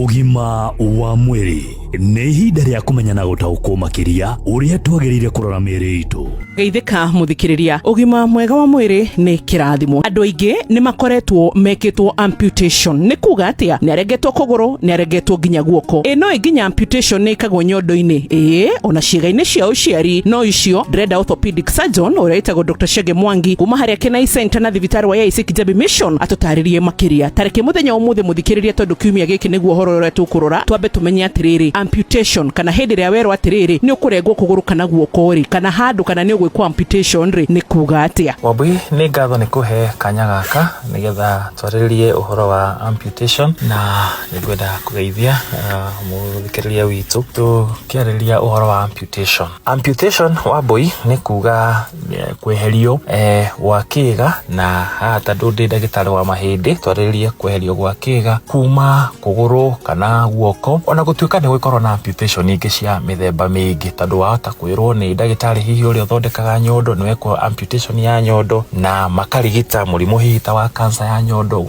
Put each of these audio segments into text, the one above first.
Ũgima wa mwĩrĩ nĩ ihinda rĩa kũmenya na gũtaũkwo makĩria ũrĩa twagĩrĩire kũrora mĩĩrĩ itũ. Geithĩka mũthikĩrĩria, ũgima mwega wa mwĩrĩ nĩ kĩrathimo. Andũ aingĩ nĩ makoretwo mekĩtwo amputation. Nĩ kuga atĩa? Nĩ arengetwo kũgũrũ, nĩ arengetwo nginya guoko. Ĩ no nginya amputation nĩ ĩkagwo nyondo-inĩ? Ĩĩ, ona ciĩga-inĩ cia ũciari. No icio ndĩrenda orthopedic surgeon ũrĩa wĩtagwo Dr. Chege Mwangi kuma harĩa Kenai Center na thibitarĩ wa AIC Kijabi Mission atũtarĩrie makĩria. Tareke mũthenya ũmũthĩ mũthikĩrĩria, tondũ kiumia gĩkĩ nĩguo ũhoro ũrĩa tũkũrora, twambe tũmenye atĩrĩrĩ, amputation kana hĩndĩ ĩrĩa werwo atĩrĩrĩ, nĩ ũkũrengwo kũgũrũ kana guoko rĩ, kana handũ, kana nĩ ũgwĩkwo amputation rĩ, nĩ kuga atĩa? Wambui, nĩ ngatho nĩ kũhe kanya gaka nĩgetha twarĩrĩrie ũhoro wa amputation, na nĩ ngwenda kũgeithia mũthikĩrĩria witũ tũkĩarĩrĩria ũhoro wa amputation. Amputation, Wambui, nĩ kuga kweherio gwa kĩga, na haha tondũ ndĩ ndagĩtarĩ wa mahĩndĩ, twarĩrĩrie kweherio gwa kĩga kuma kũgũrũ kana guoko, ona gũtuĩka nĩ gũgĩkorwo na amputation ingĩ cia mĩthemba mĩingĩ, tondũ wahota kwĩrwo nĩ ndagĩtarĩ hihi ũrĩa ũthondekaga nyondo nĩ wekwo amputation ya nyondo na makarigita mũrimũ hihi ta wa cancer ya nyondo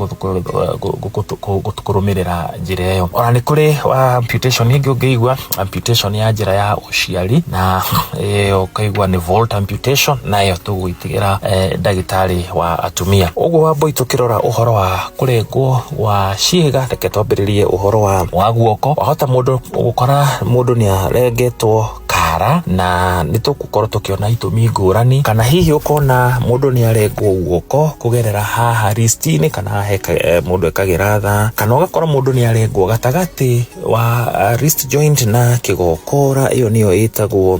kũrũmĩrĩra njĩra ĩyo. Ona nĩ kũrĩ amputation ĩngĩ ũngĩigua, amputation ya njĩra ya ũciari, na ĩyo ũkaigua nĩ vault amputation, nayo tũgũitigĩra ndagĩtarĩ wa atumia. Ũguo Wambui, tũkĩrora ũhoro wa kũrengwo gwa ciĩga, reke twambĩrĩrie ũhoro wa guoko. Wahota mũndũ gũkora mũndũ nĩ arengetwo kara, na nĩ tũgũkorwo tũkĩona itũmi ngũrani, kana hihi ũkona mũndũ nĩ arengwo guoko kũgerera haha wrist-inĩ, kana haha mũndũ ekagĩra thaa, kana ũgakora mũndũ nĩ arengwo gatagatĩ wa wrist joint na kĩgokora, ĩyo nĩyo ĩtagwo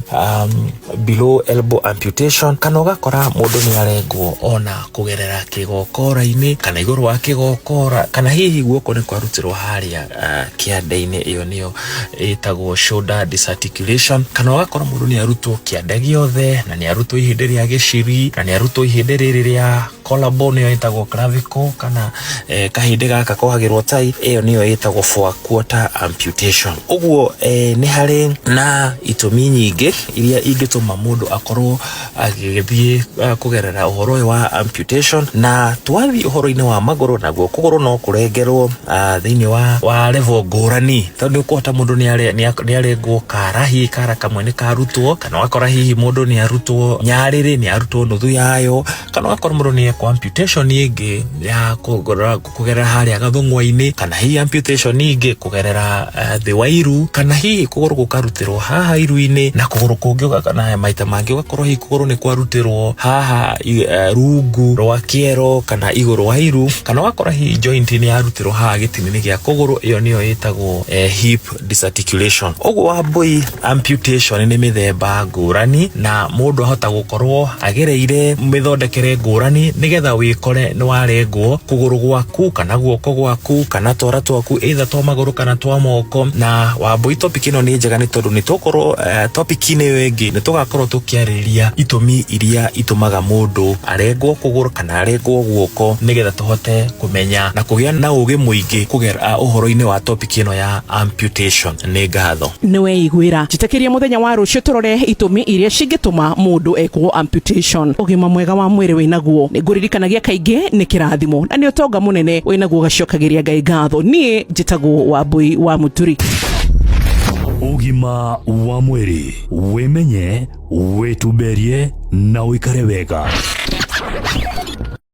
below elbow amputation, kana ũgakora mũndũ nĩ arengwo ona kũgerera kĩgokora-inĩ kana igũrũ wa kĩgokora, kana hihi guoko nĩ kwarutĩrwo harĩa kĩande-inĩ, ĩyo nĩyo ĩtagwo shoulder disarticulation, kana ũgakora mũndũ nĩ arutwo kĩande gĩothe na nĩ arutwo ihĩndĩ rĩa gĩciri na nĩ arutwo ihĩndĩ rĩrĩ rĩa collarbone, nĩyo ĩtagwo clavicle, kana kahĩndĩ gaka kohagĩrwo tai, ĩyo nĩyo ĩtagwo four quarter amputation. Ũguo nĩ harĩ na itũmi nyingĩ iria ingĩtũma mũndũ akorwo agĩthiĩ kũgerera ũhoro ũyũ wa amputation. Na twathiĩ ũhoro-inĩ wa magũrũ, naguo kũgũrũ no kũrengerwo thĩinĩ wa level ngũrani, tondũ nĩ ũkũhota mũndũ nĩ arengwo kara, hihi kara kamwe nĩ karutwo, kana ũgakora hihi mũndũ nĩ arutwo nyarĩrĩ, nĩ arutwo nuthu yayo, kana ũgakora mũndũ nĩ ekwo amputation ĩngĩ ya kũgerera harĩa gathũng'wa-inĩ, kana hihi amputation ĩngĩ kũgerera thĩ wa iru, kana hihi kũgũrũ gũkarutĩrwo haha iru-inĩ na kũgũrũ kũngĩ, na maita mangĩ ũgakorwo hihi kũgũrũ nĩ kwarutĩrwo haha rungu rwa kĩero kana igũrũ wa iru, kana ũgakora hihi joint nĩ yarutĩrwo haha gĩtina-inĩ gĩa kũgũrũ, ĩyo nĩyo ĩtagwo hip disarticulation. Ũguo Wambui, amputation nĩ mĩthemba ngũrani, na mũndũ ahota gũkorwo agereire mĩthondekere ngũrani nĩgetha wĩkore nĩ warengwo kũgũrũ gwaku kana guoko gwaku kana twara twaku, either twa magũrũ kana twa moko. Na Wambui, topic ĩno nĩ njega nĩ tondũ nĩ tũkorwo topic-inĩ ĩyo ĩngĩ nĩ tũgakorwo tũkĩarĩrĩria itũmi iria itũmaga mũndũ arengwo kũgũrũ kana arengwo guoko, nĩgetha tũhote kũmenya na kũgĩa na ũgĩ mũingĩ kũgera ũhoro-inĩ wa topic ĩno ya amputation. Nĩ ngatho. Nĩ weiguĩra. Njĩtĩkĩria mũthenya wa rũciũ tũrore itũmi iria cingĩtũma mũndũ ekwo amputation. Ũgima mwega wa mwĩrĩ wĩnaguo, nĩ ngũririkanagia kaingĩ, nĩ kĩrathimo na nĩ ũtonga mũnene. Wĩnaguo ũgacokagĩria Ngai ngatho. Niĩ njĩtagwo Wambui wa Mũturi. Ũgima wa mwĩrĩ: wĩmenye, wĩtumberie na ũikare wega.